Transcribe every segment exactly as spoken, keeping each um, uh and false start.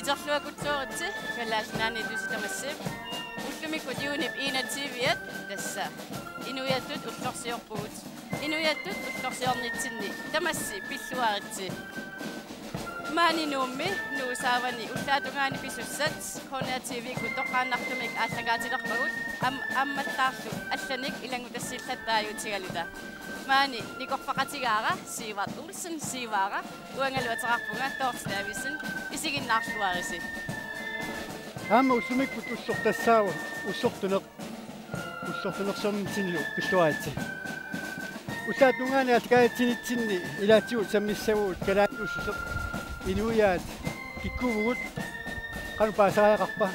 Terluakutsoritsi Kalaallit Nunaanni Tusitamassi. Ullumikkut juunip enogtyve-at tassa inuiattut ullorsiorpugut. Inuiattut ullorsiornitsinni tamassi pilluaritsi. Maani Nuummi Nuup saavani ullaap tungaani pisussat K N R T V-kkut toqqaannartumik aallakaatilerpagut, am-, ammattaarlu allanik ilanngutassiillattaajuutigaluta. Maani nikorfaqatigaara Sivert Olsen, Sivaara, uangalu ateqarpunga Dorthe Davidsen, isiginnaarluarisi. Aamma ullumikkut ullortassaavoq ullortuneq, ullortunersornitsinnilu pilluaritsi. Ullaap tungaani aallakaatitsinitsinni ilaatigut sammissavagut kalaalliussuseq, inuiaat kikkuuvugut, qanoq paasariaqarpa.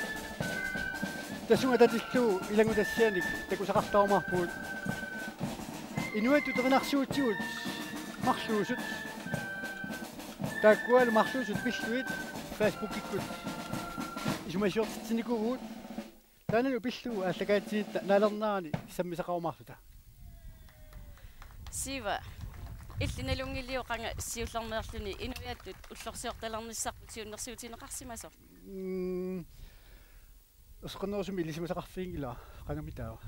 Tassunga atatillugu ilanngutassianik takusaqartarumaarpugut. Inuiattut erinarsuutigut marluusut. Taakkualu marluusut pillugit Facebookikkut isumasiortitsinnikuuvugut. Taannalu pillugu aallakaatitsinitta naalernerani sammisaqarumaarluta. Siva, illit nalunngiliuk qanga siullermeerluni inuiattut ullorsiortalernissarput siunnersuutigineqarsimasoq? Mm, erseqqinnerusumik ilisimasaqarfiginngilanga, qangami taava.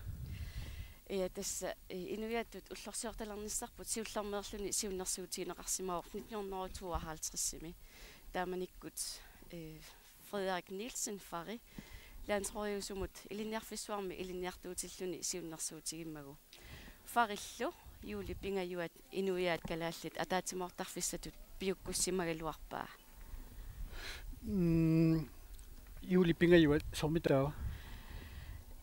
Ja, tassa, eh, inuiattut ullorsiortalernissarput siullermeerluni siunnersuutigineqarsimavoq nitten hundrede og tooghalvtreds-imi. Taamanikkut, eh, Frederik Nielsen, Fari, landsrådiusumut Ilinniarfissuarmi ilinniartuutilluni siunnersuutigimmagu. Farillu Julie Pingajuat inuiaat kalaallit ataatsimoortarfissatut piukkussimagaluarpaa. Mm, Julie Pingajuat soormitaava?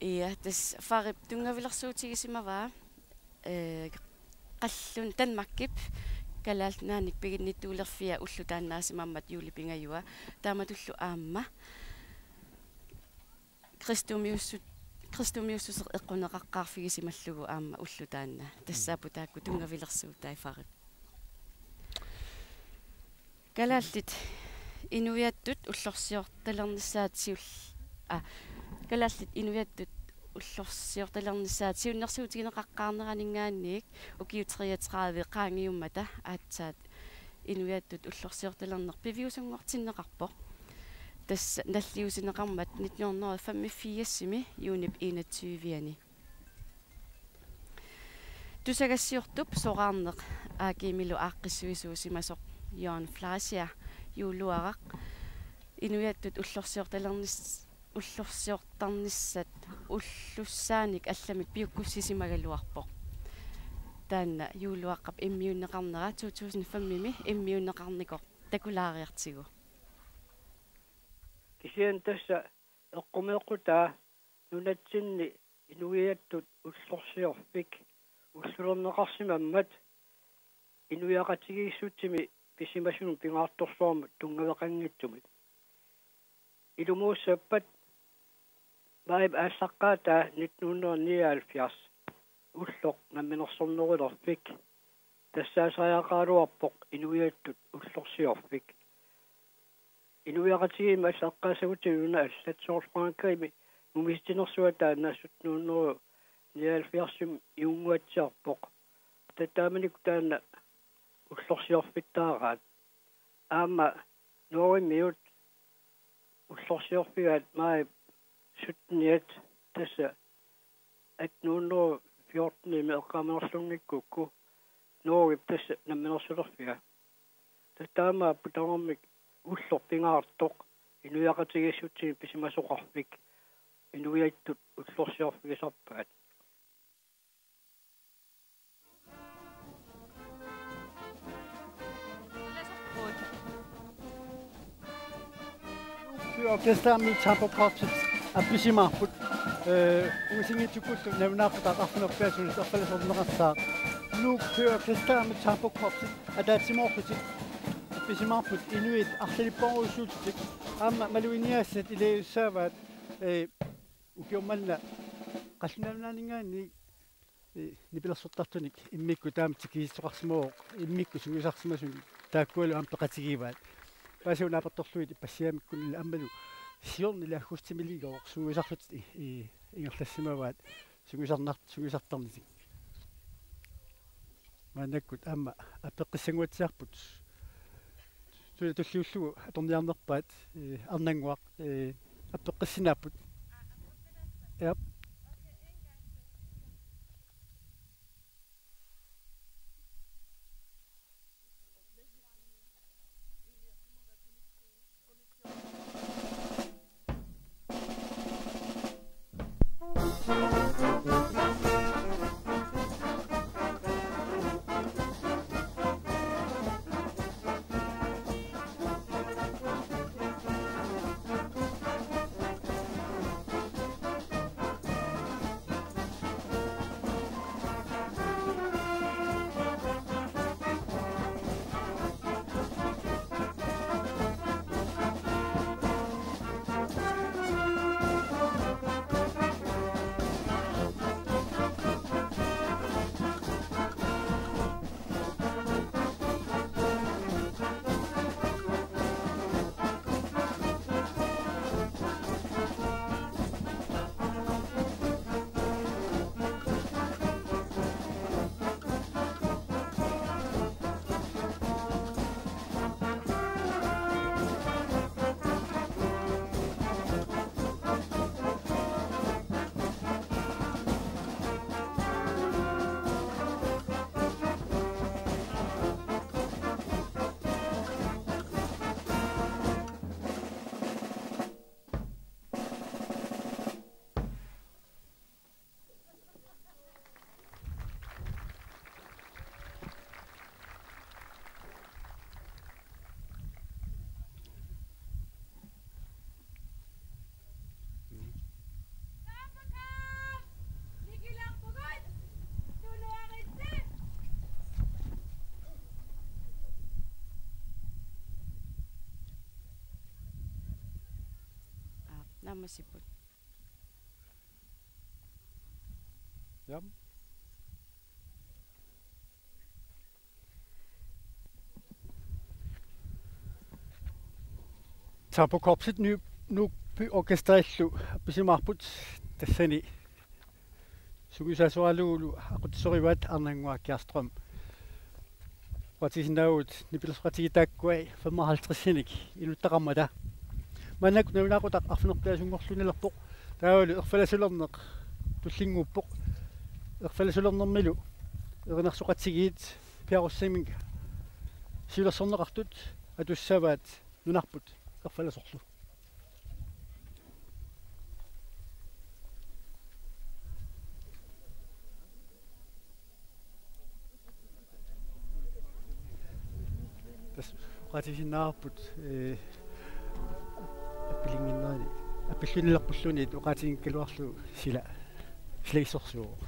Ja, tassa Farip tunngavilersuutigisimavaa, eh, qallun Danmarkip Kalaallit Nunaannik piginnittuulerfia ullutaannaasimammat Julie Pingajua, taamatullu aamma kristumiussut-, kristumiussuseq eqquneqaqqaarfigisimallugu aamma ullutaanna. Tassaapput taakku tunngavilersuutai Farip. Kalaallit inuiattut ullorsiortalernissaat siul-, aa, kalaallit inuiattut ullorsiortalernissaat siunnersuutigineqaqqaarneraninngaanniit ukiut treogtredive qaangiummata aatsaat inuiattut ullorsiortalerneq piviusunngortinneqarpoq. Tassa nalliussineqarmat nitten hundrede og femogfirs-imi juunip enogtyve-ani. Tusagassiortup soraarneq A G-milu aaqqissuisuusimasoq Jørgen Fleischer, Juuluaraq, inuiattut ullorsiortalernis-, ullorsiortarnissat ullussaanik allamik piukkussisimagaluarpoq. Taanna Juuluaqqap immiunneqarnera to tusind fem-imi immiunneqarnikoq takulaariartigu. Kisianni tassa eqqumeeqqutaa nunatsinni inuiattut ullorsiorfik ullulerneqarsimammat inuiaqatigiissutsimi pisimasunut pingaartorsuarmut tunngaveqanngitsumik. Ilumuussappat maajip aallaqqaataa nitten hundrede nioghalvfjerds ulloq namminersornerulerfik tassaasariaqaraluarpoq inuiattut ullorsiorfik. Inuiaqatigiinnut allaqqaassagutsigit una allat, soorlu Frankrigimi mumisitsinersuaq taanna sytten hundrede nioghalvfjerds-imi iunnguatsiarpoq. Taava taamanikkut taanna ullorsiorfittaaraat. Aamma Norgemiut ullorsiorfigaat maajip sytten-iat, tassa atten hundrede fjorten-imi eqqaamanerlunngikkukku Norgep tassa namminersulerfiga. Tassa taamaappoq tamarmik ulloq pingaartoq inuiaqatigiissutsimi pisimasoqarfik inuiattut ullorsiorfigisarpaat. Orkesterimi Tambokorpset appisimaarput. Eh, uisinngitsukullu nalunaaqutaq arfineq-pingasunut erfalasorneqassaaq. Nuuk Orkesterimi Tambokorpset ataatsimoorlutik appisimaarput inuit arlalipparujussuullutik. Aamma maluginiaasat ilagiussaavaat, eh, ukioq manna qallunaat nunaanninngaanniit, eh, nipilersortartunik immikkut taama tikiissoqarsimavoq, immikkut sungiusarsimasunik taakkualu aamma peqatigivaat. Paasivat naapertorlugit ippassiamikkunillu aammalu siorna aggustimiliigoq sungiusarlutik i-, i-, ingerlassimavaat sungiusarnar-, sungiusartarnitik. Maannakkut aamma apeqqussanguatsiarput Suli tulliullugu atorniarnerpaat, eh, Arnannguaq, eh, appeqqissinaapput. Jap. Aap, naammassipput. Jam. Tapokorpsit Nuuk-, Nuukpi Orkesterillu appisimaarput, tassani sungiusaasoralugulu aqutsisorivaat Arnannguaq Kjærström. Oqaatigisinnaavugut nipilersoqatigiit taakkua femoghalvtredsinik inuttaqarmata. Maannakkut nalunaaqutaq arfineq-pingaasunngorluinnalerpoq. Taavalu erfalasulerneq tullinnguuppoq. Erfalasulernermilu erinarsoqatigiit piareersimik siulersorneqartut atussavaat nunarput erfalasorlu. Tassa oqaatigisinnaavarput, eh, appilinnginnerani, appilluinnalerpulluunniit oqaatigikkaluarlugu sila, silagissorsuuvoq.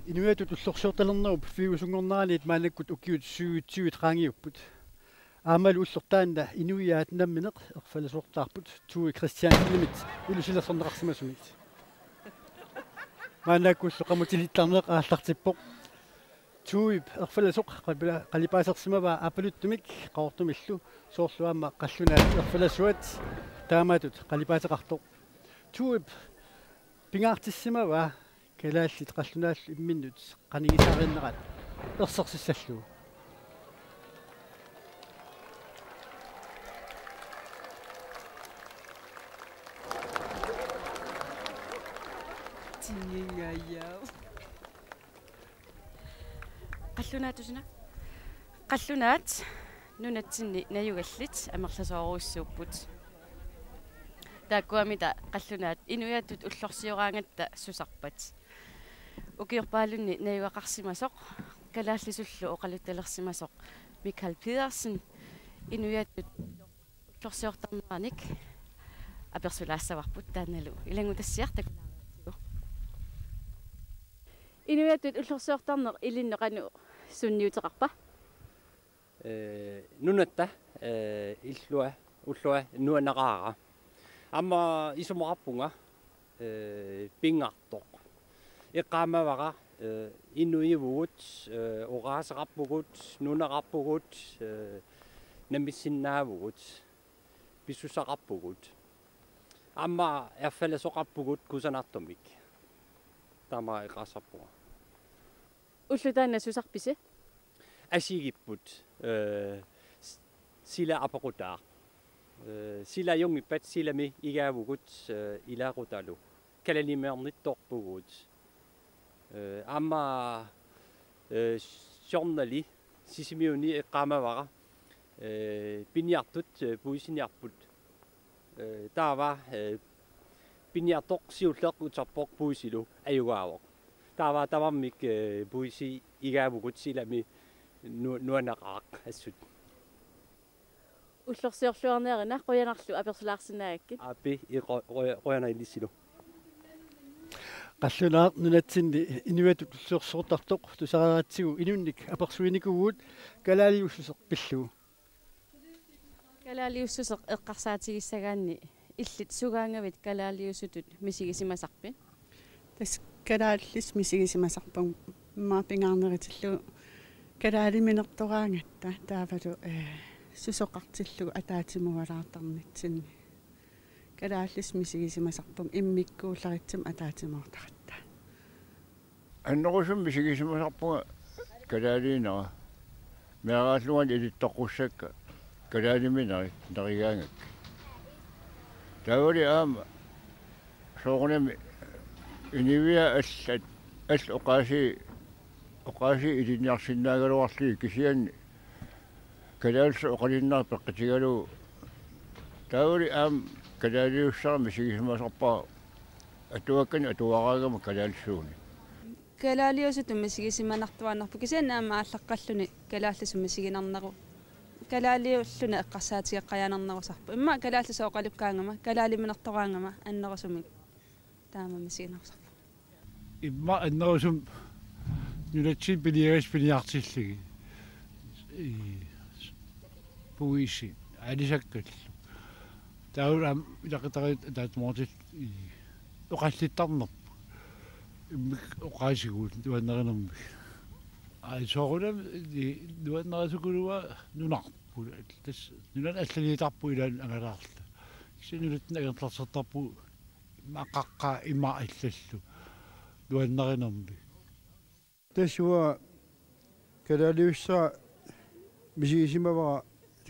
Inuiattut ullorsiortalernerup fiusunngorneraniit maannakkut ukiut syvogtyve qaangiupput. Aammalu ulloq taanna inuiaat nammineq erfalasortaarput Tue Christiansenimit ilusilersorneqarsimasumit. Maannakkullu qamutilittarneq aallartippoq. Tuep erfalasoq qalipaasersimavaa Aappaluttumik Qaqortumillu, soorlu aamma qallunaat erfalasuat taamatut qalipaateqartoq. Tuep pingaartissimavaa kalaallit qallunaallu imminnut qanigisaariinnerat ersersissallugu. Tingingaja. Qallunaat tusina. Qallunaat nunatsinni najugallit amerlasoorujussuupput. Taakkuamita qallunaat inuiattut ullorsioraangatta susarpat. Ukiorpaalunni najugaqarsimasoq, kalaallisullu oqaluttalersimasoq Michael Pedersen inuiattut ullorsiortarneranik apersulaassavarput, taannalu ilanngutassiaq takulaariartigu. Inuiattut ullorsiortarneq ilinnut qanoq sunniuteqarpa? Ee, nunatta, ee, illua, ullua nuannaraara. Aamma isumaqarpunga, ee, pingaartoq. Eqqaamavara, ee, inuivugut, ee, oqaaseqarpugut, nunaqarpugut, ee, nammissinnaavugut, pissusaqarpugut. Aamma erfalasoqarpugut kusanartumik. Taama eqqaasarpunga. Ulloq taanna susarpisi? Asigipput, ee, s-, sila apeqqutaaq. Ee, sila ajunngippat silami igaavugut, ee, ilaaqutalu. Kalaalimiornittorpugut. Ee, aamma, ee, siornali Sisimiuni eqqaamavara, ee, piniartut, ee, puisiniarput. Ee, taava, ee, piniartoq siulleq uterpoq puisilu ajugaavoq. Taava tamarmik, ee, puisi igaavugut silami nu-, nuannaqaaq assut. Ullorsiorluarniarina, qujanarlu apersulaarsinnaagakkit. Aappi, i qu-, quja-, qujanaq ilissilu. Qallunaat nunatsinni inuiattut ullorsiortartoq tusareeratsigu inunnik apersuinikuuvugut kalaaliussuseq pillugu. Kalaaliussuseq eqqarsaatigissagaanni illit sugaangavit kalaaliussutut misigisimasarpit? Tassa kalaallisut misigisimasarpunga, immaqa pingaarnerutillugu kalaaliminertoraangatta, taavalu, ee, susoqartillugu ataatsimuualaartarnitsinni. Kalaallisut misigisimasarpunga immikkuullaritsimik ataatsimoortaratta. Annerusumik misigisimasarpunga kalaaliinera. Meeraallungalu ilittoqqussakka kalaaliminerit nerigaangakkit. Taavali aamma soorunami inuiaat allat, allat oqaasii, oqaasii ilinniarsinnaagaluarlugit, kisianni kalaallisut oqaluinnaq peqqutigalugu. Taavali aamma kalaaliussaq misigisimasarpara atuakkanik atuaraangama kalaallisuunik. Kalaaliussutut misigisimanartuaannarpoq, kisianni aamma aallaqqaarluni kalaallisut misiginarnerup, kalaaliulluni eqqarsaatigeqqajaanarnerusarpoq. Immaqa kalaallisut oqalukkaangama, kalaaliminertoraangama annerusumik taama misiginerusarpoq. Immaqa annerusumik nunatsinni piniagassat piniartillugit. Ii, puisi, aalisakkallu. Taava aamma ilaqutariit ataatsimoortut, ii, oqallittarnerput. Immikkut oqaasiguit nuannarinermik. Ai, soorunami, ii, nuannarisukuluva nunarput. Tassa nunani allaliitarpugut ilaanni angalaarluta. Kisianni nunatsinni angerlarsertarpugut. Immaqa qaqqaa ima allallu nuannarinermi. Tassa uanga kalaaliussaq misigisimavara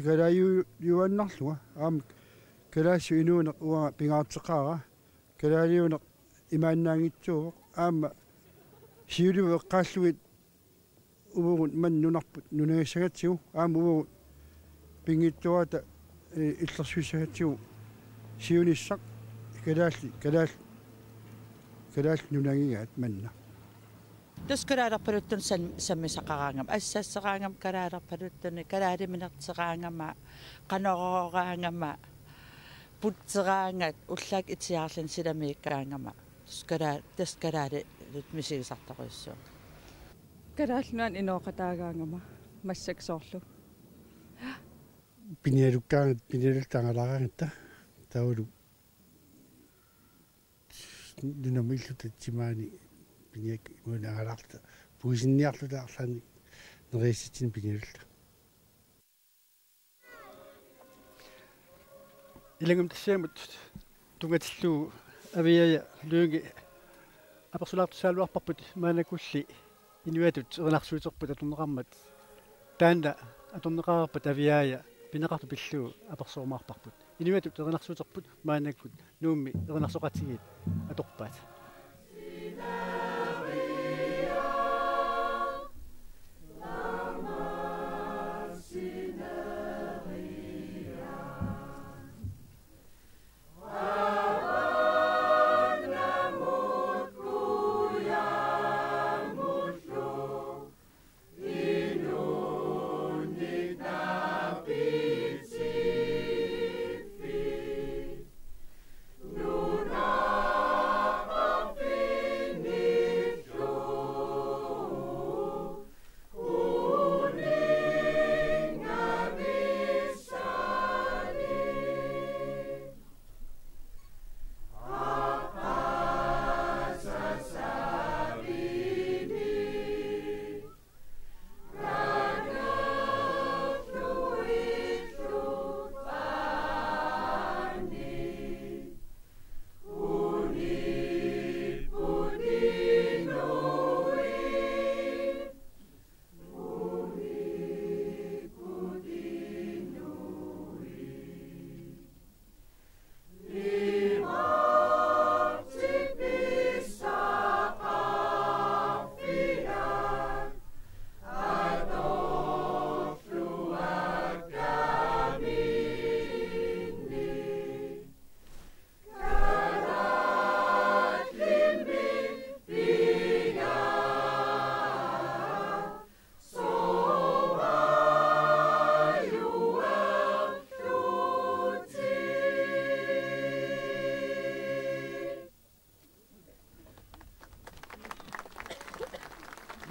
kalaaliuaannarlunga, aamma kalaallisut inuuneq uanga pingaarteqaara, kalaaliuneq imaannaanngitsuuvoq, aamma siuliani eqqaallugit uagut manna nunarput nunagissagatsigu, aamma uagut pinngitsoorata, ee, illersuissagatsigu siunissaq kalaallit, kalaal-, kalaallit nunagigaat manna. Tassa kalaalerpaluttunik sam-, sammisaqaraangama, assasseraangama kalaalerpaluttunik, kalaaliminertoraangama, Qanorooraangama, putseraangat, ullaakkut itsiaarluni silamiikkaangama. Tassa kalaa-, tassa kalaallisut misigisartorujussuupput. Kalaallit Nunaanni inooqataagaangama massakkut soorlu pinialukkaangat, pinialulluta angalaaraangatta taavalu nunamut illuta timaani piniakkat imaluunniit angalaarluta puisinniarluta arlaannik nerisassatsinnik pinialulluta. Ilanngummi tassaammut tunngatillugu Aviaja Lynge apersulaartussagaluarparput maannakkulli inuiattut erinarsuuterput atorneqarmat. Taanna atorneqareerpat Aviaja pineqartoq pillugu apersorumaarparput. Inuiattut erinarsuuterput maannakkut Nuummi erinarsoqatigiit atorpaat.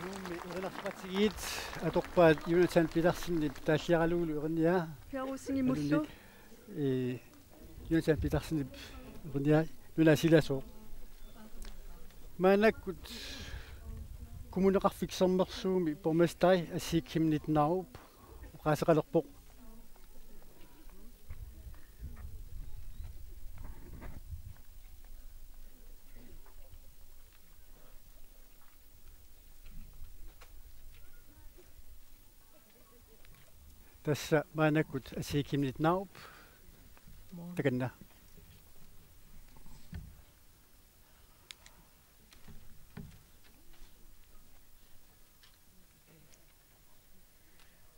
Nuummi erinarsoqatigiit atorpaat Jonathan Petersenip taalliaralugulu erinniaa. Per Rosingimullu. Alunnik. Ee, Jonathan Petersenip erinniaa. Nuna silasooq. Maannakkut Kommuneqarfik Sermersuumi borgmesteri Asii Chemnitz Narup oqaaseqalerpoq. Tassa maannakkut Asii Chemnitz Narup. Takanna.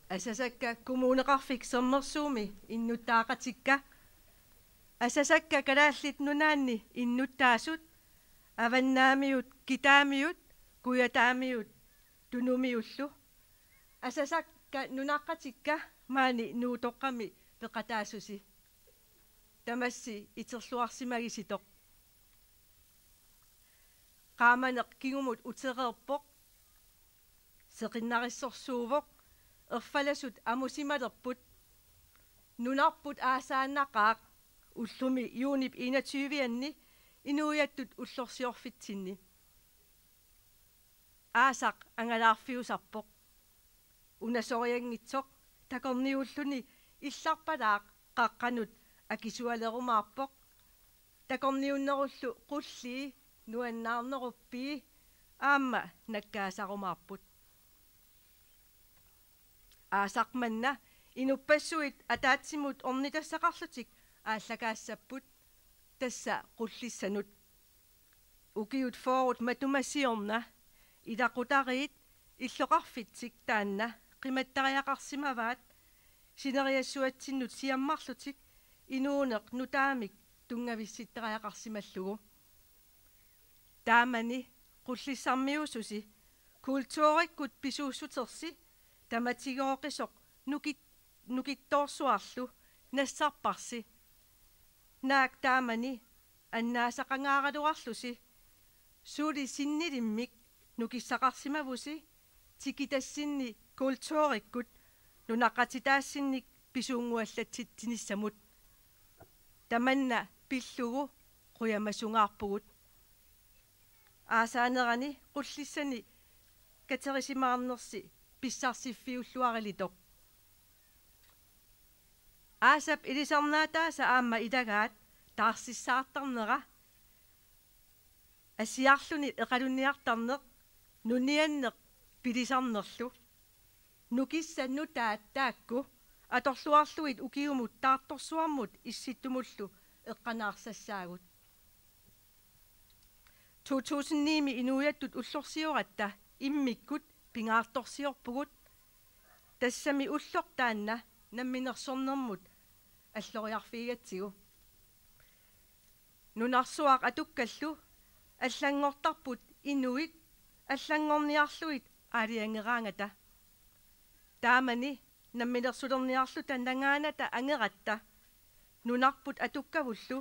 Asasakka Kommuneqarfik Sermersuumi innuttaaqatikka. Asasakka Kalaallit Nunaanni innuttaasut, Avannaamiut, Kitaamiut, Kujataamiut, Tunumiullu. Asasakka nunaqqatikka maani Nuutoqqami peqataasusi. Tamassi iterluarsimagisitoq. Qaamaneq kingumut utereerpoq. Seqinnarissorsuuvoq, erfalasut amusimalerput. Nunarput aasaannaqaaq ullumi juunip enogtyve-anni inuiattut ullorsiorfitsinni. Aasaq angalaarfiusarpoq. Unasorianngitsoq takorniulluni illarpalaaq qaqqanut akisualerumaarpoq. Takorniunnerullu qullii nuannaarneruppii aamma nakkaasarumaarput. Aasaq manna inuppassuit ataatsimut ornitassaqarlutik aallakaassapput, tassa Qullissanut. Ukiut fyrret matuma siorna ilaqutariit illoqarfitsik taanna qimattariaqarsimavaat sineriassuatsinnut siammarlutik inuuneq nutaamik tunngavissittariaqarsimallugu. Taamani Qullissarmiuususi kulturikkut pisuussutersi tamatigooqisoq nukit-, nukittoorsuarlu nassarparsi. Naak taamani annaasaqangaaraluarlusi suli sinnilimmik nukissaqarsimavusi tikitassinni kulturikkut nunaqqatitaassinnik pisuunnguallatsitsinissamut. Tamanna pillugu qujamasungaarpugut. Aasaanerani qullissani katerisimaarnersi pissarsiffiulluarilitoq. Aasap ilisarnaataasa aamma ilagaat taarsissaartarnera, assiarluni eqalunniartarneq, nunianneq pilisarnerlu. Nukissat nutaat taakku atorluarlugit ukiumut taartorsuarmut issittumullu eqqanaarsassagut. To tusind ni-mi inuiattut ullorsioratta immikkut pingaartorsiorpugut, tassami ulloq taanna namminersornermut alloriarfigigatsigu. Nunarsuaq atukkallu allanngortarput inuit allanngorniarlugit aalajangeraangata. Taamani namminersulerniarluta nangaanata angeratta nunarput atukkavullu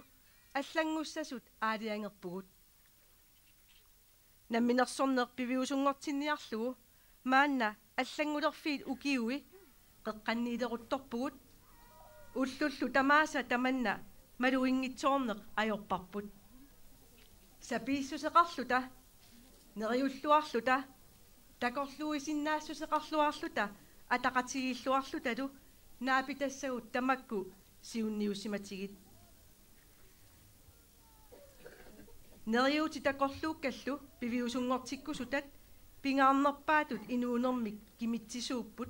allanngussasut aalajangerpugut. Namminersorneq piviusunngortinniarlugu maanna allanngulerfiit ukiui qeqqanniileruttorpugut. Ullullu tamaasa tamanna maluginngitsoorneq ajorparput. Sapiissuseqarluta, neriulluarluta, takorluuisinnaassuseqarluarluta ataqatigiilluarlutalu naapitassagut tamakku siunniussimatigit. Neriuutit takorluukkallu piviusunngortikkusutat pingaarnerpaatut inuunermik kimitsisuupput.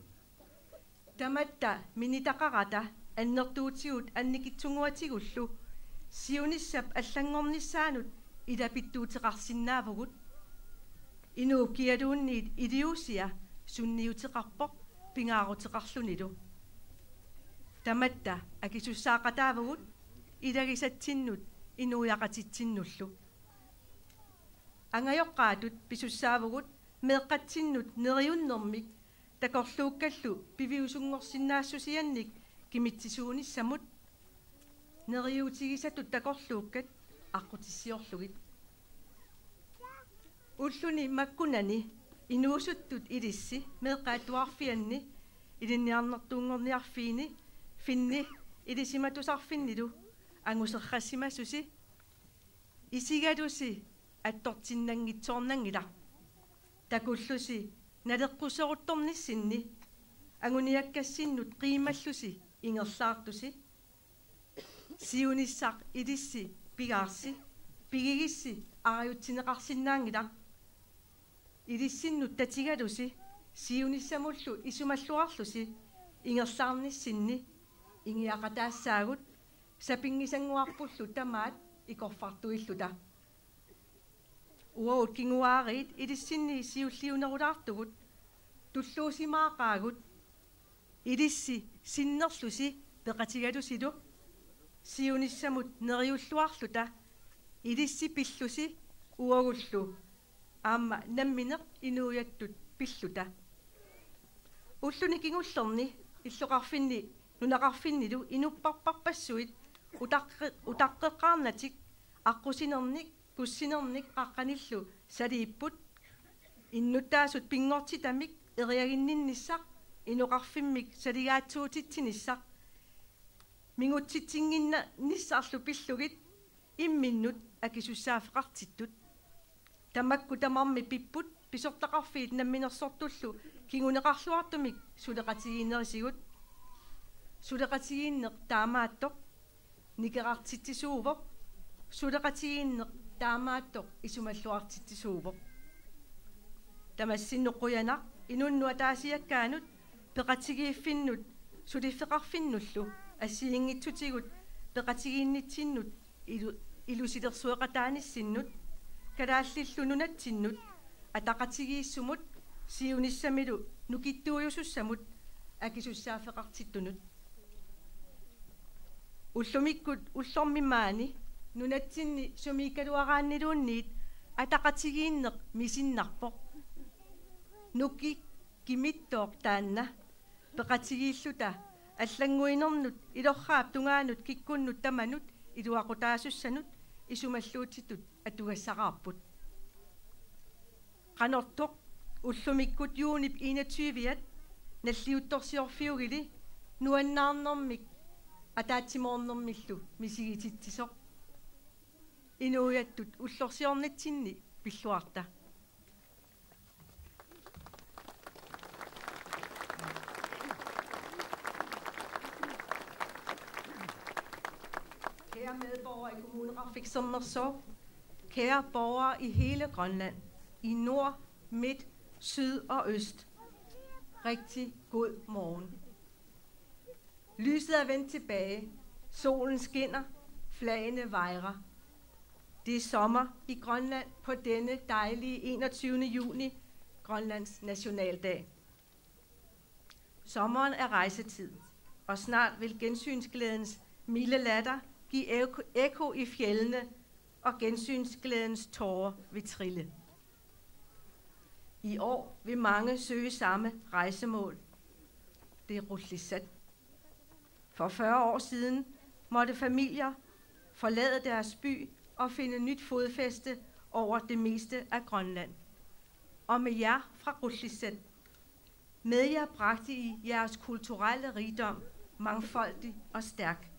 Tamatta minitaqarata annertuutigut annikitsunnguatigullu siunissap allanngornissaanut ilapittuuteqarsinnaavugut. Inuup kialuunniit iliuusia sunniuteqarpoq pingaaruteqarlunilu. Tamatta akisussaaqataavugut ilagisatsinnut inuiaqatitsinnullu. Angajoqqaatut pisussaavugut meeqqatsinnut neriunnermik takorluukkallu piviusunngorsinnaassusiannik kimitsisuunissamut, neriuutigisatut takorluukkat aqqutissiorlugit. Ulluni makkunani inuusuttut ilissi meeqqat atuarfianni ilinniarnertuunngorniarfiini finni ilisimatusarfinnilu anguserrassimasusi isigalusi attortinnanngitsoornanngilaq. Takullusi naleqquseruttornissinni anguniakkassinnut qiimallusi ingerlaartusi. Siunissaq ilissi pigaarsi pigigissi arajutsineqarsinnaanngilaq. Ilissinnut tatigalusi siunissamullu isumalluarlusi ingerlaarnissinni ingiaqataassaagut sapinngisannguarpullu tamaat ikorfartuilluta. Uagut kinguaariit ilissinnit siulliunerulaartugut, tulluusimaaqaagut, ilissi sinnerlusi peqatigalusilu siunissamut neriulluarluta, ilissi pillusi uagullu aamma nammineq inuiattut pilluta. Ulluni kingullerni illoqarfinni nunaqarfinnilu inupparparpassuit utaqqe-, utaqqeqqaarnatik aqqusinernik kussinernik qaqqanillu saliipput. Innuttaasut pinngortitamik eriaginninnissaq inoqarfimmik saligaatsuutitsinissaq mingutsitsinnginnissarlu pillugit imminnut akisussaaffeqartittut. Tamakku tamarmik pipput pisortaqarfiit namminersortullu kinguneqarluartumik suleqatigiinnerisigut. Suleqatigiinneq taamaattoq nikerartitsisuuvoq. Suleqatigiinneq taamaattoq isumalluartitsisuuvoq. Tamassinnut qujanaq inunnut ataasiakkaanut peqatigiiffinnut suliffeqarfinnullu assigiinngitsutigut peqatigiinnitsinnut ilu-, ilusilersueqataanissinnut, kalaallillu nunatsinnut ataqatigiissumut siunissamilu nukittuujusussamut akisussaaffeqartittunut. Ullumikkut ullormi maani nunatsinni sumiikkaluaraanniluunniit ataqatigiinneq misinnarpoq. Nuki kimittooq taanna peqatigiilluta allannguinernut ilorraap tungaanut kikkunnut tamanut iluaqutaasussanut isumalluutitut atugassaraarput. Qanortoq Ullumikkut juunip enogtyve-at nalliuttorsiorfiugili nuannaarnermik ataatsimoornermillu misigititsisoq. Inuiattut ullorsiornitsinni pilluarta. Kære medborgere i Kommuneqarfik Sermersooq, kære borgere i hele Grønland, i nord, midt, syd og øst. Rigtig god morgen. Lyset er vendt tilbage. Solen skinner. Flagene vejrer. Det er sommer i Grønland på denne dejlige enogtyvende juni, Grønlands nationaldag. Sommeren er rejsetid, og snart vil gensynsglædens milde latter give ekko, ekko i fjellene, og gensynsglædens tårer vil trille. I år vil mange søge samme rejsemål. Det er Qullissat. For fyrre år siden måtte familier forlade deres by og finde nyt fodfæste over det meste af Grønland. Og med jer fra Qullissat, med jer bragte I jeres kulturelle rigdom, mangfoldig og stærk.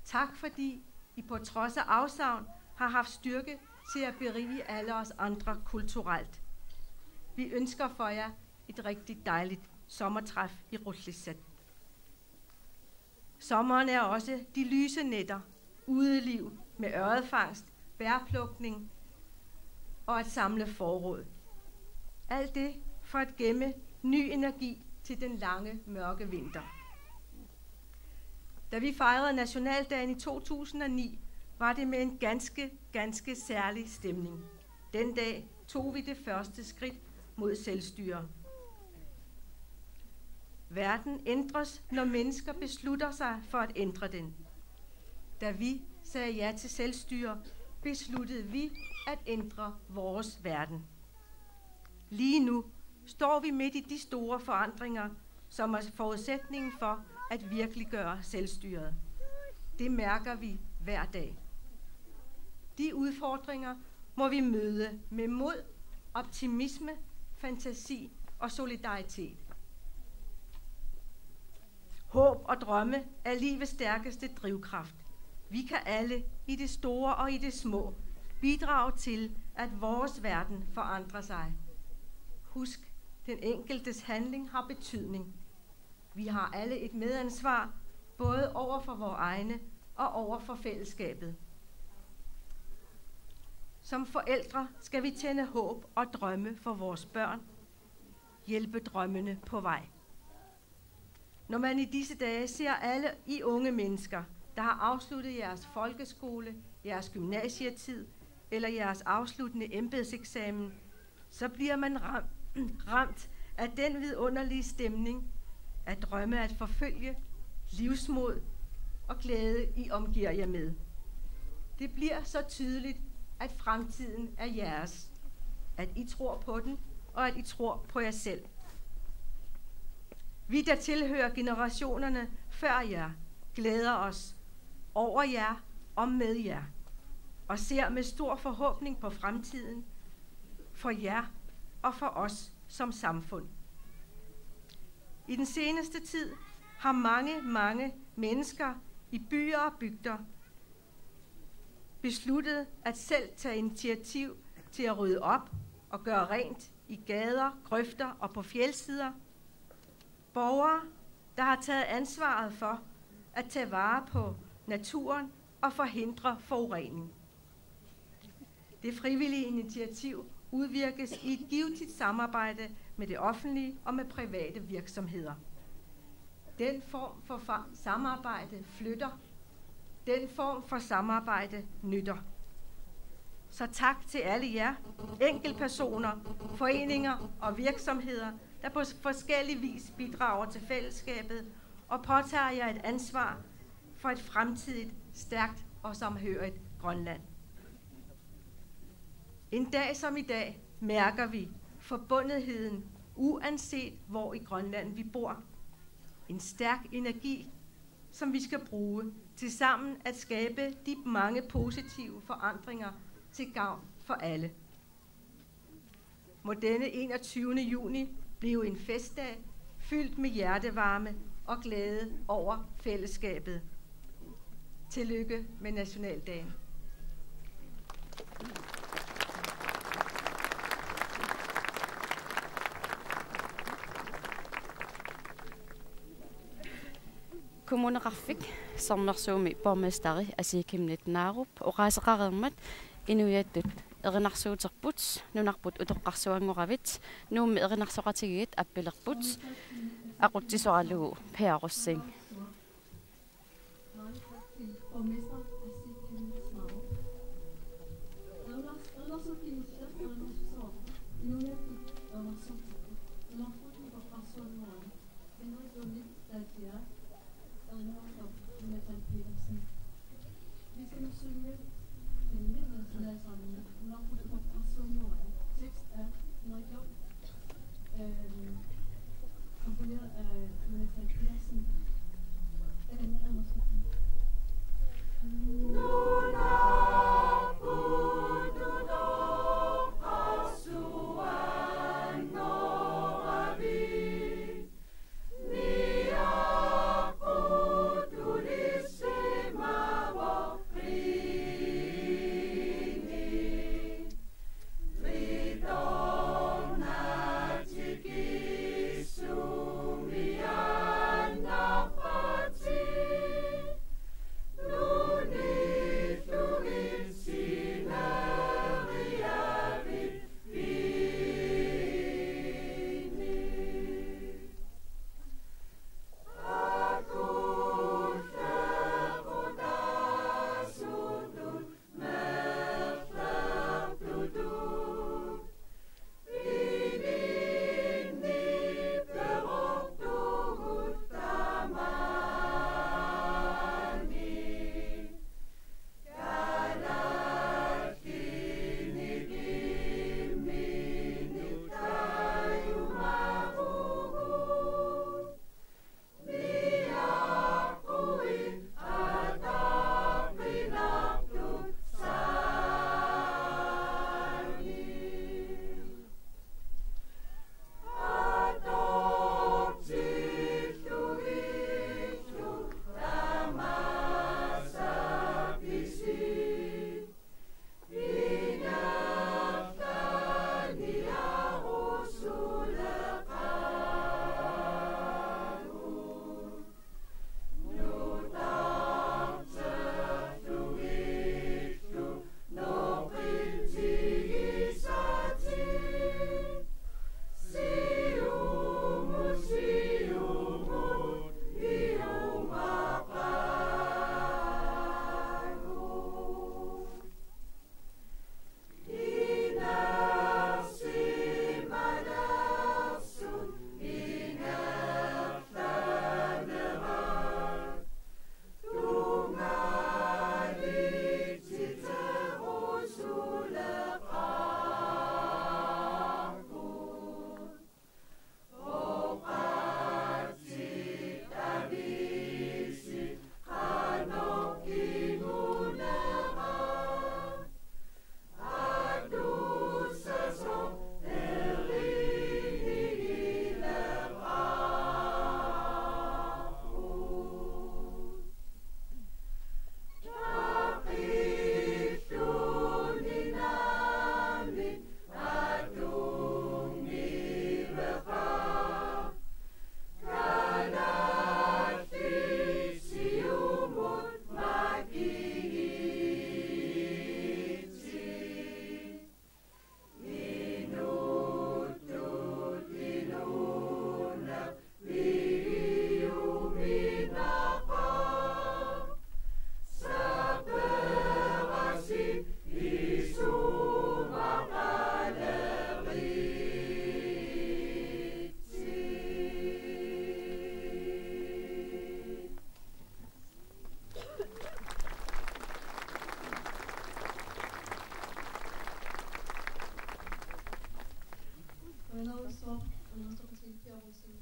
Tak fordi I på trods af afsavn har haft styrke til at berige alle os andre kulturelt. Vi ønsker for jer et rigtig dejligt sommertræf i Qullissat. Sommeren er også de lyse nætter, udeliv med ørredfangst, bærplukning og at samle forråd. Alt det for at gemme ny energi til den lange, mørke vinter. Da vi fejrede nationaldagen i to tusind og ni, var det med en ganske, ganske særlig stemning. Den dag tog vi det første skridt mod selvstyre. Verden ændres, når mennesker beslutter sig for at ændre den. Da vi sagde ja til selvstyre, besluttede vi at ændre vores verden. Lige nu står vi midt i de store forandringer, som er forudsætningen for at virkeliggøre selvstyret. Det mærker vi hver dag. De udfordringer må vi møde med mod, optimisme, fantasi og solidaritet. Håb og drømme er livets stærkeste drivkraft. Vi kan alle, i det store og i det små, bidrage til, at vores verden forandrer sig. Husk, den enkeltes handling har betydning. Vi har alle et medansvar, både over for vores egne og over for fællesskabet. Som forældre skal vi tænde håb og drømme for vores børn, hjælpe drømmene på vej. Når man i disse dage ser alle I unge mennesker, der har afsluttet jeres folkeskole, jeres gymnasietid eller jeres afsluttende embedseksamen, så bliver man ram-, ramt af den vidunderlige stemning af drømme at forfølge, livsmod og glæde, I omgiver jer med. Det bliver så tydeligt, at fremtiden er jeres, at I tror på den, og at I tror på jer selv. Vi, der tilhører generationerne før jer, glæder os over jer og med jer, og ser med stor forhåbning på fremtiden for jer og for os som samfund. I den seneste tid har mange, mange mennesker i byer og bygder besluttet at selv tage initiativ til at rydde op og gøre rent i gader, grøfter og på fjeldsider. Borgere, der har taget ansvaret for at tage vare på naturen og forhindre forurening. Det frivillige initiativ udvirkes i et givtigt samarbejde med det offentlige og med private virksomheder. Den form for fa-, samarbejde flytter. Den form for samarbejde nytter. Så tak til alle jer, enkeltpersoner, foreninger og virksomheder, der på forskellig vis bidrager til fællesskabet og påtager jer et ansvar for et fremtidigt, stærkt og samhørigt Grønland. En dag som i dag mærker vi forbundetheden, uanset hvor i Grønland vi bor. En stærk energi, som vi skal bruge til sammen at skabe de mange positive forandringer til gavn for alle. må denne enogtyvende juni blive en festdag fyldt med hjertevarme og glæde over fællesskabet. Tillykke med nationaldagen. Kommuneqarfik Sermersuumi borgmesteri Asii Chemnitz Narup oqaaseqareermat inuiattut erinarsuuterput nunarput utoqqarsuanngoravit Nuummi erinarsoqatigiit appilerput, aqutsisoralugu Per Rosing. Tekst er Henrik Lund, øhm, komponeret af Jonathan Petersen. Den er mere måske.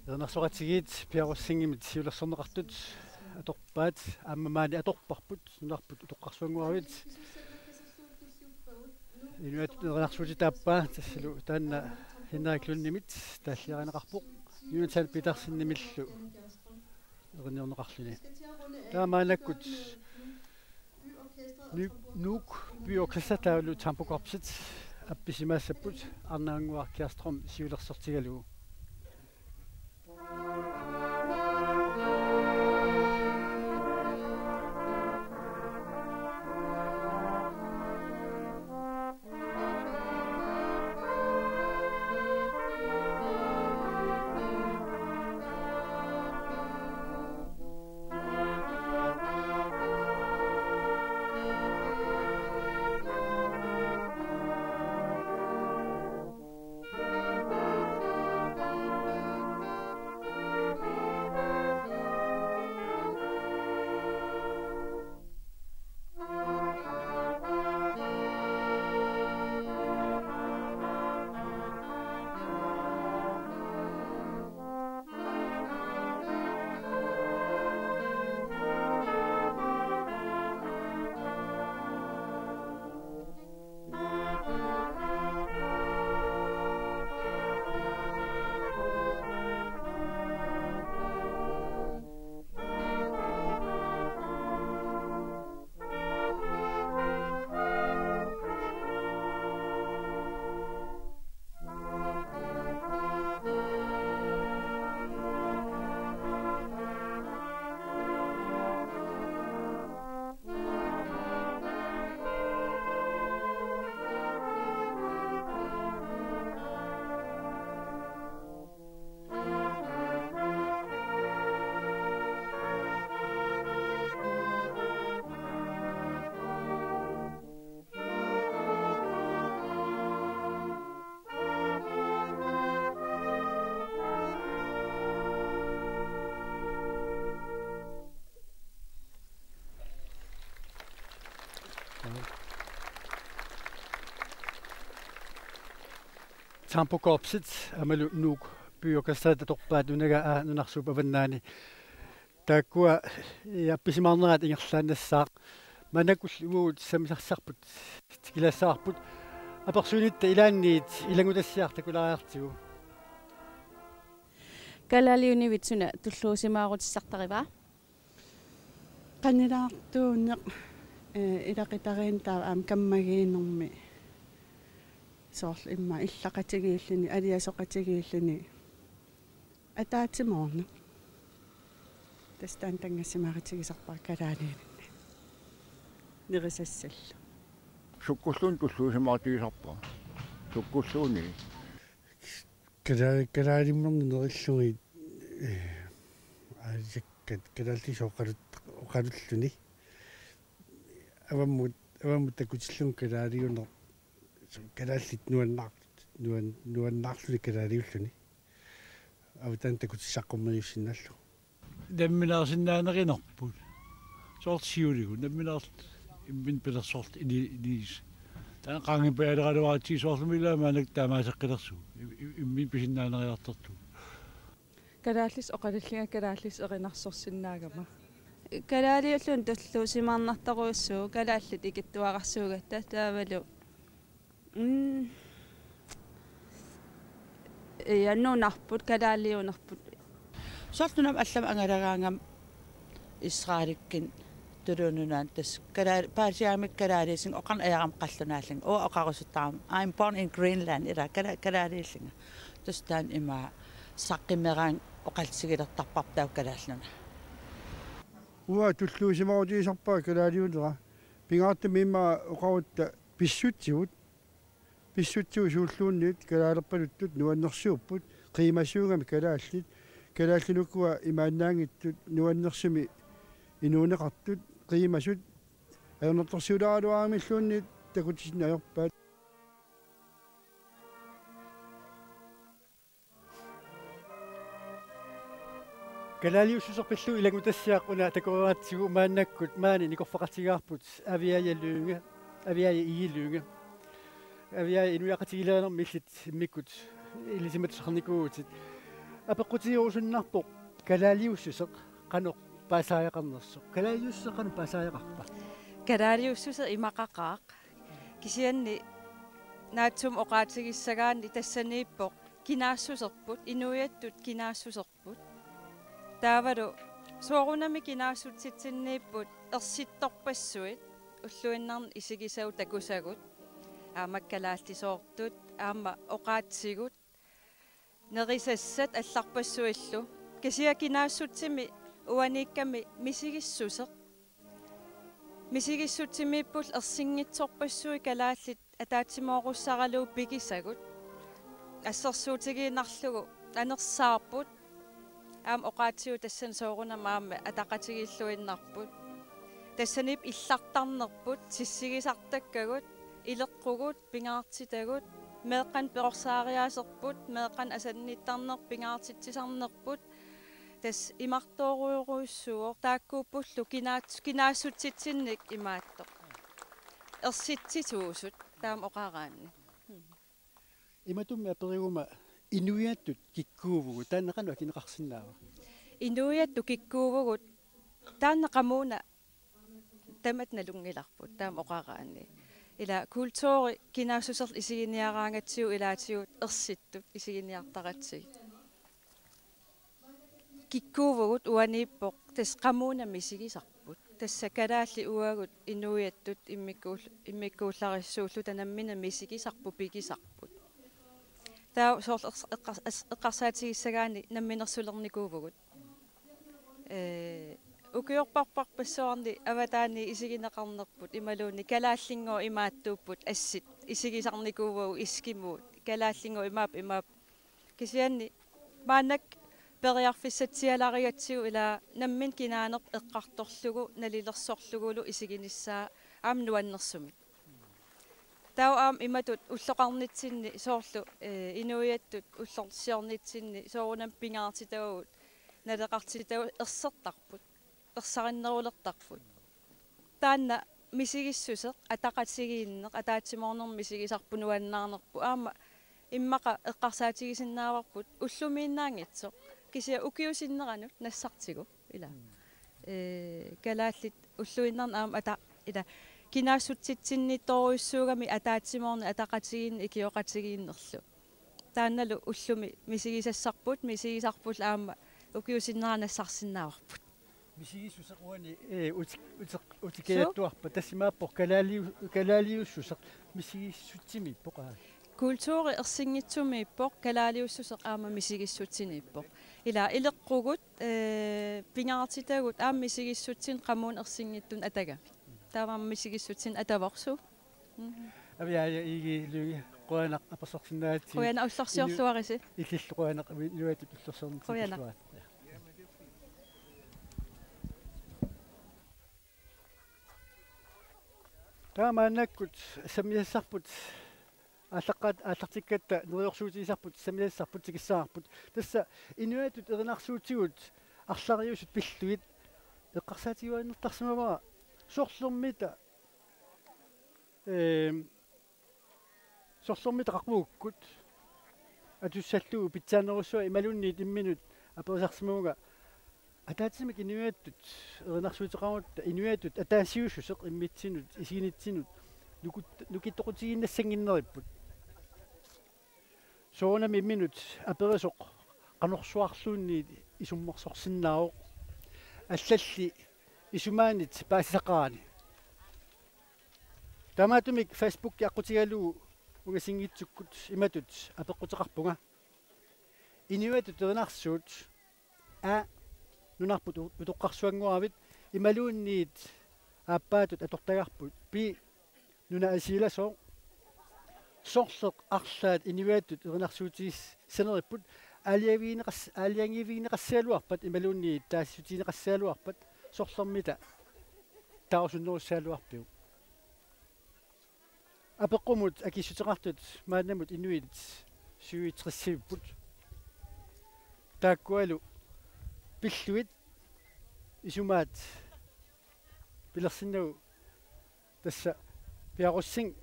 Erinarsoqatigiit Per Rosingimit siulersorneqartut atorpaat, aamma maani atorparput, nunarput utoqqarsuanngoravit. Inuit erinarsuutitaappaa, tassalu taanna Henrik Lundimit taalliarineqarpoq Jonathan Petersenimillu erinniorneqarluni. Taava maannakkut Nuuk, Nuuk Byorkester taavalu Tambokorpset appisimaassapput Arnannguaq Kjærström siulersortigalugu. Tambokorpset aammalu Nuuk Byorkester atorpaat Nunaga A nunarsuup avannaani. Taakkua, eh, appisimaarnerat ingerlaannassaaq. Maannakkullu uagut sammisassarput tikilaassavarput. Apersuinitta ilaanniit ilanngutassiaq takulaariartigu. Kalaaliunivit suna tulluusimaarutissartarivaa? Qanilaartuuneq, eh, ilaqutariinni taava aamma kammagiinermi. Soorlu immaqa illaqatigiilluni, aliasoqatigiilluni. Ataatsimoorneq. Tassa taanna tanngassimaarutigisarpara kalaaliuninni. Nerisassallu. Sukkulluunniit tulluusimaarutigisarpara. Sukkulluunniit. Kala-, kalaalimmerneq nerillugit, eh, aalisakkat kalaallisut oqalut-, oqalulluni. Avammut, avammut takutillugu kalaaliuneq, kalaallit nuannaar-, nuan-, nuannaarluni kalaaliulluni. Avattaan takutissaqqummeriussinnaallugu. Nammineersinnaanerinerput. Soorlu siuligut, nammineerluta imminut pilersorluta ini-, inigisut. Taanna qaangiuppajaaleqaluaratsigu soorlumi ilaa maannakkut taamaasseqqilersugut. I-, i-, imminut pisinnaaneriartortugut. Kalaallisut oqalullunga kalaallisut erinarsorsinnaagama. Kalaaliulluni tulluusimaarnartorujussuuvoq kalaallit ikittuararsuugatta taavalu. Mm. Ja, nunarput, kalaaliunerput. Soorlu nunamut allamut angalagaangama Israelikkunni Tuluit Nunaanni tassa kalaal-, paasiaamik kalaaliusugut oqarneq ajorama qallunaallunga. Uanga oqarusuttarama, I'm born in Greenland, ilaa kala-, kalaaliullunga. Tassa taanna ima saqqummersuusoq oqallisigilertarparput taava Kalaallit Nunaat. Uanga tulluusimaarutigisarpara kalaaliunera. Pingaartumik immaqa oqarutta pissutsigut. Pissutsigut suulluunniit kalaalerpaluttut nuannersuupput, qiimasuugami kalaallit, kalaallit ukua imaannaanngitsut nuannersumik inuuneqartut, qiimasut, ajornartorsiulaaraluaramilluunniit takutitsineq ajorpaat. Kalaaliussuseq pillugu ilanngutassiaq una takoreeratsigu maannakkut maani nikorfaqartigaarput Aviaja Lynge, Aviaja Egede Lynge. Aviaja, inuiaqatigiilerinermi illit immikkut ilisimatusarnikuuvutit. Apeqqutigerusunnarpoq kalaaliussuseq qanoq paasariaqarnersoq. Kalaaliussuseq qanoq paasariaqarpa? Kalaaliussuseq imaqaqaaq. Kisianni naatsumik oqaatigissagaanni tassaniippoq Kinaassuserput, inuiattut kinaassuserput. Taavalu soorunami kinaassutsitsinniipput ersittorpassuit, ulluinnarni isigisavut takusagut, aamma kalaallisoortut, aamma oqaatsigut, nerisassat allarpassuillu. Kisianni kinaassutsimi uaniikkami misigissuseq. Misigissutsimiipput ersinngitsorpassuit kalaallit ataatsimoorussaaralugu pigisagut. Assersuutigiinnarlugu anersaarput. Aamma oqaatsigut tassani soorunami aamma ataqatigiilluinnarput. Tassaniipput illartarnerput, tissigisartakkagut, ileqqugut, pingaartitagut, meeqqanik perorsaariaaserput, meeqqanik asannittarneq pingaartitsisarnerput, tassa imartoorujorujussuuvoq, taakkuuppullu kinaat-, kinaassutsitsinnik imaattoq. Ersitsisuusut, taama oqaraanni. Imatummi aperiguma inuiattut kikkuuvugut, taanna qanoq akineqarsinnaava? Inuiattut kikkuuvugut, taanna qamuuna tamatta nalunngilarput, taama oqaraanni. Ila kulturi kinaassuserlu isiginiaraangatsigu ilaatigut ersittut isiginiartaratsigit. Kikkuuvugut uaniippoq, tassa qamuuna misigisarput. Tassa kalaallit uagut inuiattut immikkuull-, immikkuullarissuulluta namminneq misigisarput, pigisarput. Taava soorlu eqqars-, eqqars-, as-, eqqarsaatigissagaanni namminersulernikuuvugut. Ee, ukiorparparpassuarni avataani isigineqarnerput imaluunniit kalaallinngooq imaattuupput assit isigisarnikuuagut, eskimuut, kalaallinngooq imaappoq, imaappoq. Kisianni maannakkut periarfissatsialarigatsigu ila nammineq kinaanerput eqqartorlugu nalilersorlugulu isiginissaa aamma nuannersumik. Taava aamma imatut ulloqarnitsinni soorlu, ee, inuiattut ullorsiornitsinni soorunami pingaartitagut, naleqartitagut ersertarput, ersarinnerulertarput. Taanna misigissuseq, ataqatigiinneq, ataatsimoornermi misigisarput, nuannaarnerput, aamma immaqa eqqarsaatigisinnaavarput ullumiinnaanngitsoq, kisianni ukiup sinneranut nassartigu, ila. Mm. Ee, kalaallit ulluinnarni aamma ata-, ila, kinaassutsitsinniittorujussuugami ataatsimoorneq, ataqatigiinneq, ikioqatigiinnerlu. Taannalu ullumi misigisassarput, misigisarpullu aamma ukiup sinnera nassarsinnaavarput. Misigissuseq uani, ee, utik-, utik-, utikajattuarpat, tassa imaappoq kalaaliu-, kalaaliussuseq misigissutsimiippoq, aa. Kulturi ersinngitsumiippoq, kalaaliussuseq aamma misigissutsiniippoq. Ila ileqqugut, ee, pingaartitagut aamma misigissutsinik qamuuna ersinngitsunik atagami. Taava aamma misigissutsinik atavorsu. Mhm. Aviaja Egede Lynge, qujanaq apersorsinnaagatsigit. Qujanaq ullorsiorsuarisi. Inu-, illillu qujanaq avi-, iluatip ullorsiornitsinni. Qujanaq. Illuat. Ja. Taava maannakkut sammisassarput aallaqqaat-, aallartikkatta neriorsuutigisarput sammisassarput tikissavarput. Tassa inuiattut erinarsuutigut arlariusut pillugit eqqarsaatigiuaannartarsimavara sorlermita, eem, sorlermita qaqugukkut atussallugu pitsaanerussuaq imaluunniit imminut aperisarsimavunga ataatsimik inuiattut erinarsuuteqarutta inuiattut ataasiussuseq immitsinnut isiginitsinut nukut-, nukittoqutigiinnassannginneripput. Soorunami imminut aperisoq qanorsuarluunniit isummersorsinnaavoq. Allalli isumaanit paasisaqarani. Taamaattumik Facebooki aqqutigalugu ungasinngitsukkut imatut apeqquteqarpunga. Inuiattut erinarsuut A, nunarput u-, utoqqarsuanngoravit imaluunniit aappaatut atortagarput B, nunap asiilasooq, sorleq arlaat inuiattut erinarsuutissaneripput aalajangiineqas-, aalajangiivigineqassagaluarpat imaluunniit taasissutigineqassagaluarpat sorlermita taarusunnerussagaluarpiuk. Apeqqumut akissuteqartut maannamut inuit syvogtresivipput. Taakkualu pillugit isumaat pilersinnagu tassa Piarussing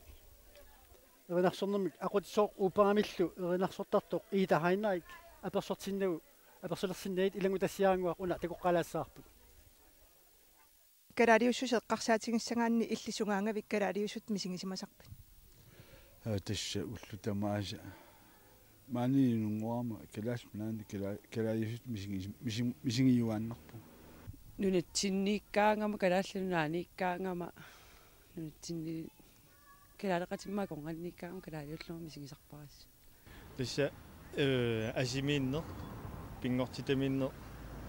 erinarsornermik aqutsisooq operamillu erinarsortartoq Ida Heinrich apersortinnagu, apersulersinnagit ilanngutassiaraannguaq una takoqqaalaassavarput. Kalaaliussuseq eqqarsaatigissagaanni illit sungaangavit kalaaliussutsit misigisimasarpit? Aa, tassa ullut tamaasa Maani Nuup aamma Kalaallit Nunaanni kala-, kalaaliusutit misigi-, misigi-, misigiuaannarpugut. Nunatsinniikkaangama, Kalaallit Nunaanniikkaangama, nunatsinni kalaaleqatimmi akornanniikkaangama kalaaliullunga misigisarpara. Tassa, eh, asimiinneq, pinngortitamiinneq,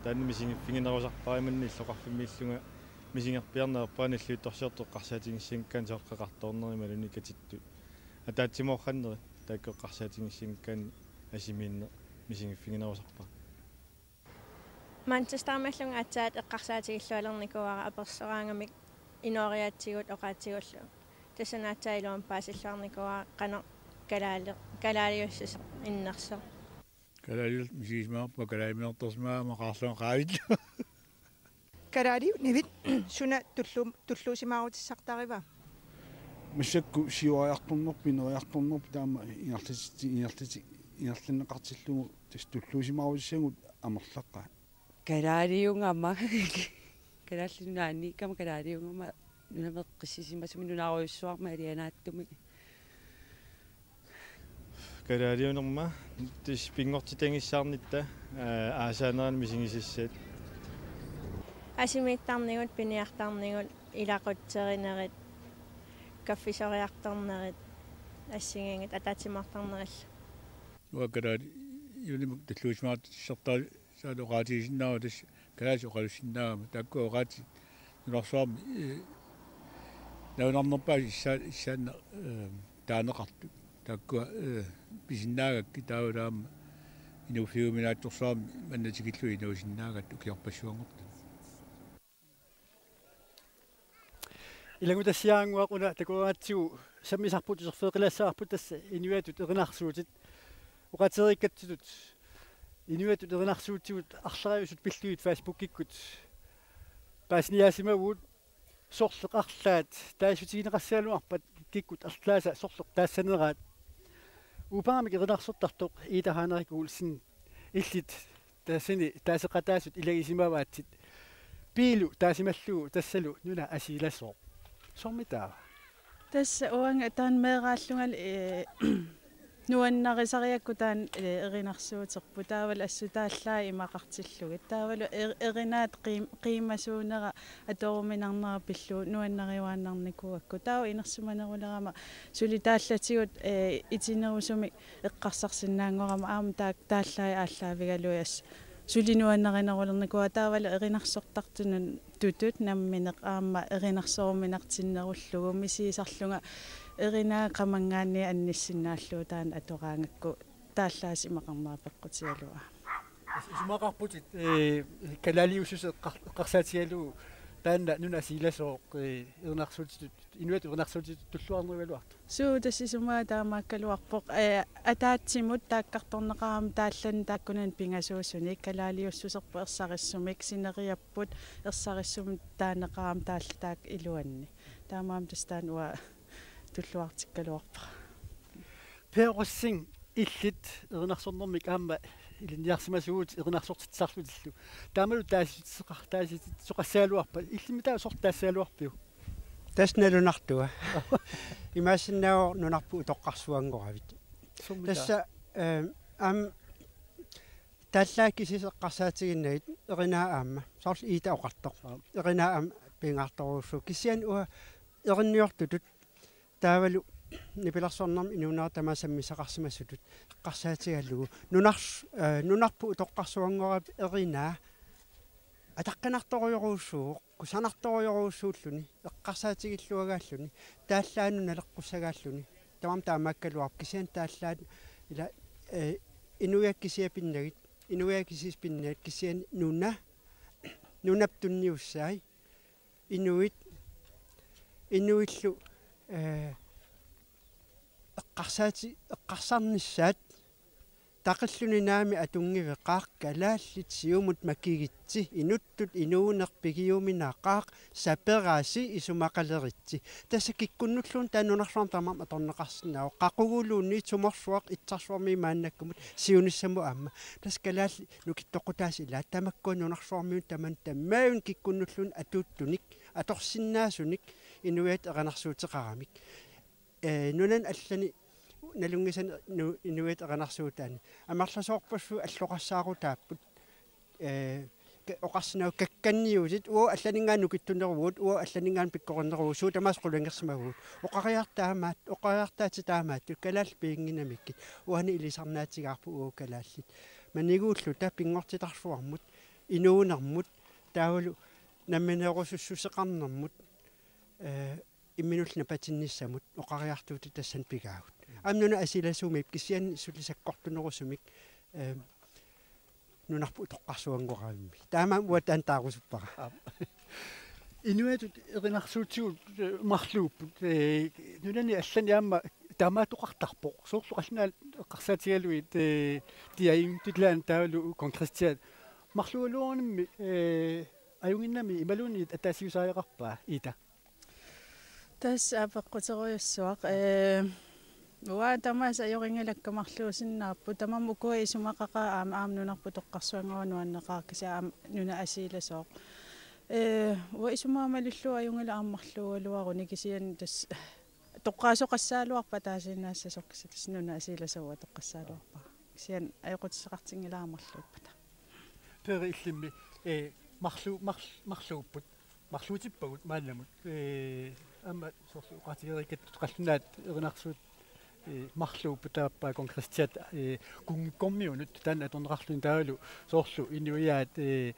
taanna misigiffiginerusarpara, imanna illoqarfimmiillunga misigerpiarneq ajorpara nalliuttorsiortut eqqarsaatigissanngikkaanni soorlu qeqartoornerit imaluunniit katittut ataatsimoornerit taakku eqqarsaatigissanngikkaanni asimiinneq misigiffiginerusarpara. Manchesterimiillunga aatsaat eqqarsaatigillualernikuuara apersoraangamik inooriaatsigut oqaatsigullu. Tassani aatsaat iluamik paasilluarnikuuara qanoq kalaali-, kalaaliussuseq innersoq. Kalaaliullutik misigisimavarput, kalaalimiortorsimagaangama qaarlunga qaavillu. Kalaaliunivit suna tullu-, tulluusimaarutissartarivaa? Massakkut siuariartornerput, ineriartornerput taama ingerlati-, ingerlati-, ingerlanneqartillugu tassa tulluusimaarutissagut amerlaqqaat. Kalaaliugama. Kalaallit Nunaanniikkama kalaaliugama nunameqqissisimasumik nunarujussuarmik alianaatsumik. Kalaaliunerma tassa pinngortitagissaarnitta, aa, aasaanerani misigisassaat. Asimiittarnigut, piniartarnigut, ilaqutserinerit, kaffisoriartornerit, assigiinngitsut ataatsimoortarnerillu. Uanga kalaaliunimut tulluusimaarutissartarisaanut oqaatigisinnaavara tassa kalaallisut oqalussinnaagami. Taakkua oqaatsit nunarsuarmi, eh, nalunaarnerpaasut issaa-, issaannaq, eh, taaneqartut. Taakkua, eh, pisinnaagakkit taavalu aamma inuuffigiuminaatsorsuarmik manna tikillugu inuusinnaagakkit ukiorpassuanngortut. Ilanngutassiaraannguaq, una takugaangatsigu sammisarput uterfigeqqilaassavarput, tassa inuiattut erinarsuutit. Oqaatigeriikkatsitut inuiattut erinarsuutigut arlariusut pillugit Facebookikkut paasiniaasimavugut. Sorleq arlaat taasutigineqassagaluarpat kikkut arlaasa sorleq taassaneraat? Uupagamik erinarsortartoq Ida Heinrich Olsen, illit tassani taaseqataasut ilagisimavaatsit. Piilu taasimallugu tassalu nuna asiilasooq. Soormitaava? Tassa uanga taanna meeraallungali, eh, nuannarisariakku taanna, eh, erinarsuuterput. Taavalu assut taallaat imaqartillugit. Taavalu er-, erinaat qiim-, qiimasuunera atoruminarnera pillugu nuannariuaannarnikuugakku. Taava inersimanerulerama suli taallatigut, eh, itinerusumik eqqarsarsinnaanngorama aamma taak-, taallaat aallaavigalugit assut suli nuannarinerulernikuuara. Taavalu erinarsortartunut tutut nammineq aamma erinarsoruminartinnerullugu misigisarlunga erinaa qamanngaanniit annissinnaallugu taanna atoraangakku taallaat imaqarnera peqqutigalugu. Isumaqarputit, eh, kalaaliussuseq eqqar-, eqqarsaatigalugu taanna nuna asiilasooq, eh, erinarsuutitut, inuiattut erinarsuutitut tulluarnerugaluartoq. Suu, tassa isumaga taamaakkaluarpoq, eh, ataatsimut taakkartorneqarami taallani taakkunani pingasuusunik kalaaliussuserput ersarissumik sineriapput ersarissumik taaneqarami taallat taakku iluanni. Taamaammat tassa taanna uanga tulluartikkaluarpara. Per Rosing, illit erinarsornermik aamma ilinniarsimasuuvutit erinarsortitsisarlutillu. Taamalu taasitseqar-, taasitseqassagaluarpat, illimmi taava sorleq taassagaluarpiuk? Tassa nalunartua. Imaassinnaavoq nunarput utoqqarsuanngoravit. Soormitaava? Tassa, eh, aamma taallaat kisiisa eqqarsaatiginnagit erinaa aamma. Soorlu Ida oqartoq. Aap. Erinaa aamma pingaartorujussuuvoq. Kisianni uanga erinniortutut taavalu nipilersornermut inuunera tamaat sammisaqarsimasutut eqqarsaatigalugu. Nunars-, eh, nunarput utoqqarsuanngoravit erinaa ataqqinartorujorujussuuvoq, kusanartorujorujussuulluni, eqqarsaatigilluagaalluni, taallaannut naleqqussagaalluni. Tamarmik taamaakkaluarpoq kisianni taallaat ila, eh, inuiaat kisiat pinnagit, inuiaat kisiisa pinnagit kisianni nuna, nunap tunniussai, inuit, inuillu, eh, eqqarsaati-, eqqarsarnissaat taqilluni naami atunngiveqaaq, kalaallit siumut makigitsi, inuttut inuuneq pigiuminaqaaq, saperasi isumaqaleritsi. Tassa kikkunnulluunniit taanna nunarsuarmi tamarmi atorneqarsinnaavoq. Qaquguluunniit sumorsuaq itsarsuarmiit maannakkumut siunissamut aamma. Tassa kalaallit nukittoqqutaasa ilaat tamakkua nunarsuarmiunut tamanut tamarmik kikkunnulluunniit atuuttunik, atorsinnaasunik inuiattut erinarsuuteqaramik. Eh, nunani allani nalunngisanik nu-, inuit erinarsuutaanni. Amerlasoorpassuit alloqassaarutaapput. Ee, ka-, oqarsinnaavoq kakkanniutit, uagut allaninngaanniit nukittuneruvugut, uagut allaninngaanniit pikkorinneruvugut, suut tamaasa qulingersimavugut. Oqariartaamaat-, oqariartaatit taamaattut, kalaallit piginnginnamikkit, uani ilisarnaatigaarput uagut kalaallit. Maniguulluta pinngortitarsuarmut, inuunermut, taavalu nammineerusussuseqarnermut, ee, imminullu napatinnissamut oqariartuutit tassani pigaagut. Aamma nunap asiilasumik kisianni suli sakkortunerusumik, ee, nunarput utoqqarsuanngoravimmi. Taamaammat uanga taanna taarusuppara. Aap. Inuiattut erinarsuutigut, ee, marluupput, ee, nunani allani aamma taamaattoqartarpoq. Soorlu qallunaat eqqarsaatigalugit, ee, Diaintilaan taavalu Kong Kristian. Marluugaluarnermi, ee, ajunnginnami imaluunniit ataasiusariaqarpa, Ida? Tassa apeqquterujussuaq. Ee, uanga tamaasa ajorinngilakka marluusinnaapput. Tamarmik ukua isumaqaqaat aamma, aamma nunarput utoqqarsuanngorpat nuanneqaaq kisianni aamma nunap asiilasooq. Ee, uanga isumaga malillugu ajunngilaq aamma marluugaluaruni kisianni tassa toqqaasoqassagaluarpat ataasiinnaassasoq kisianni tassa nunap asiilasooq uanga toqqassagaluarpara. Kisianni ajoqutissaqartinngilara marluuppata. Peeri illimmi, ee, marlu-, marl-, marluupput. Marluutippagut maannamut. Ee, aamma soorlu oqaatigereerikkattut qallunaat erinarsuut, ee, marluupput, taava Kong Kristian, ee, kunngikkormiunut taanna atorneqarluni taavalu soorlu inuiaat, ee,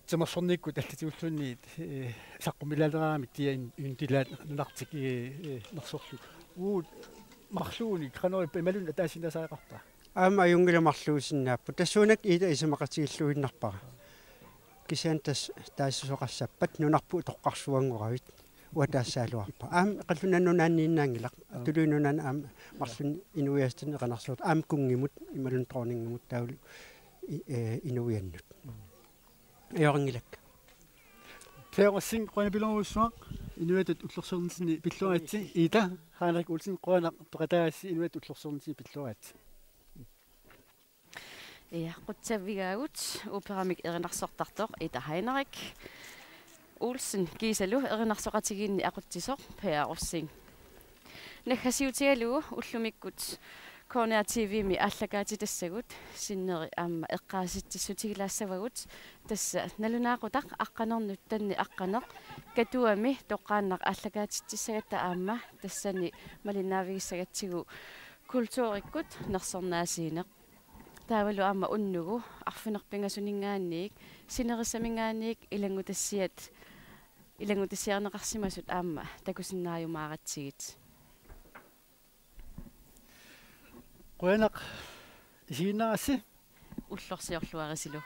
timersornikkut allatigulluunniit, ee, saqqummilaaleramik Diaintilaat nunartik, ee, ee, nersorlugu. Uagut marluunik qanoq ippa, imaluunniit ataasiinnaasariaqarpa? Aamma ajunngilaq marluusinnaapput. Tassuunakkut Ida isumaqatigilluinnarpara. Kisianni tassa taassusoqassappat nunarput utoqqarsuanngoravit uanga taassagaluarpara. Aamma Qallunaat Nunaanniinnaanngilaq. Aap. Tuluit Nunaannut aamma marlunnik inuiattut erinarsuut. Aamma kunngimut, imaluunniit dronningimut taavalu i-, ee, inuiannut. Ajorinngilakka. Per Rosing, qujanaq pilerujussuaq, inuiattut ullorsiornitsinni pilluaritsi. Ida Heinrich Olsen, qujanaq peqataagassi, inuiattut ullorsiornitsinni pilluaritsi. Ja, qutsavigaagut operamik erinarsortartoq Ida Heinrich Olsen kiisalu erinarsoqatigiinni aqutsisoq Per Rosing. Naggasiutigalugu ullumikkut K N R T V-mi aallakaatitassagut sinneri aamma eqqaasitsissutigilaassavagut, tassa nalunaaqutaq aqqanernut tanneq aqqaneq Katuami toqqaannaq aallakaatitsissagatta aamma tassani malinnaavigissagatsigu kulturikkut nersornaasiineq. Taavalu aamma unnugu arfineq-pingasuninngaanniit sinerissaminngaanniit ilanngutassiat, ilanngutassiarineqarsimasut aamma takusinnaajumaaratsigu. Qujanaq isiginnaarassi. Ullorsiorluarisilu.